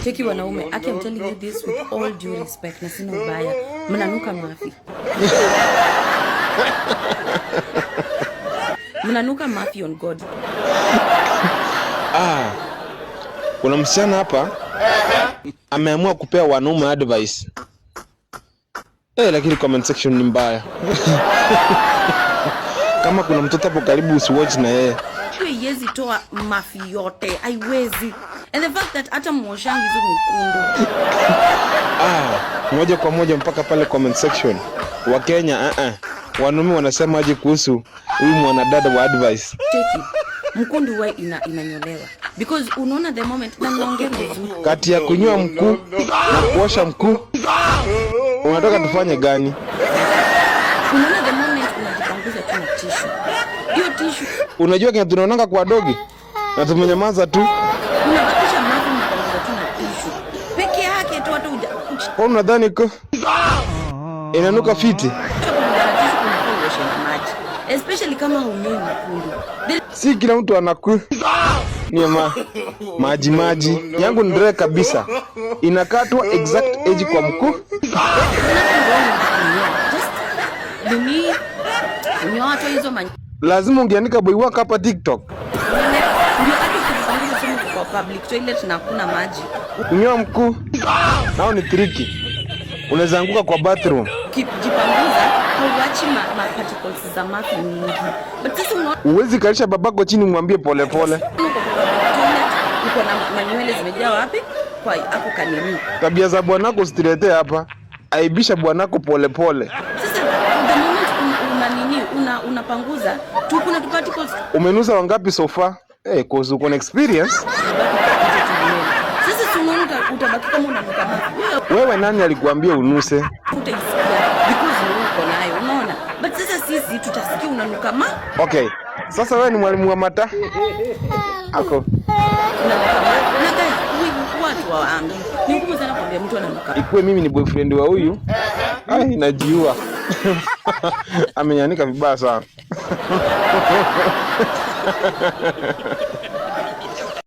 Cheki wanaume, aki I'm telling you this with all due respect na sina ubaya. Mnanuka mafi. Mnanuka mafi on God. Ah, kuna msichana hapa ameamua kupea wanaume advice. Lakini comment section ni mbaya. Kama kuna mtoto hapo karibu usiwatch na yeye. Hiyo haiwezi toa mafi yote, haiwezi. And the fact that hata muoshangi hizo mkundu. Ah, moja kwa moja mpaka pale comment section. Wakenya, wanaume wanasema aje kuhusu huyu mwanadada wa advice? Cheki. Mkundu huwa inanyolewa. Because unaona the moment na mnaongea vizuri. Kati ya kunyoa mkuu na kuosha mkuu, unataka tufanye gani? Unaona the moment unajipanguza tu na tissue. Hiyo tissue Unajua kina tunaonanga kwa dogi na tumenyamaza tu. Unabakisha mafi, unapanguza tu na tissue. Peke yake tu, hata uja Kwa unadhani ko inanuka fiti? Kupanguza na tissue kunafaa uoshe na maji. Especially kama hunyoi mkundu. Si kila mtu anaku ni maji maji yangu ni dry kabisa, inakatwa exact age kwa mkuu. Just nini, nyoa tu hizo Lazima ungeandika boy wako hapa TikTok. Ndio hata ukijipanguza, sema uko kwa public toilet na hakuna maji. Kunyoa mkuu nao ni tricky, unaweza anguka kwa bathroom. Ukijipanguza hauachi ma particles za mafi nyingi. But sasa unaona Uwezi kalisha babako chini mwambie polepole. Uko kwa public toilet, uko na manywele zimejaa wapi? Kwa hapo kanini. Tabia za bwanako usituletee hapa, aibisha bwanako polepole. Sasa the moment una nini, unapanguza tu kuna tu particles Umenusa wangapi so far? Cause uko na experience. Zimebaki kwa hizo tu nywele. Sasa si unaona utabaki kama unanuka mafi. Wewe Wewe nani alikuambia unuse? Utaisikia because ni wewe uko nayo, unaona? But sasa sisi tutasikia unanuka ma Okay. Sasa wewe ni mwalimu wa mata? Ako. Unanuka ma. Na guys, watu waambi. Ni ngumu sana kuambia mtu ananuka. Ikuwe mimi ni boyfriend wa huyu. Ai, najiua. Amenyanika vibaya sana.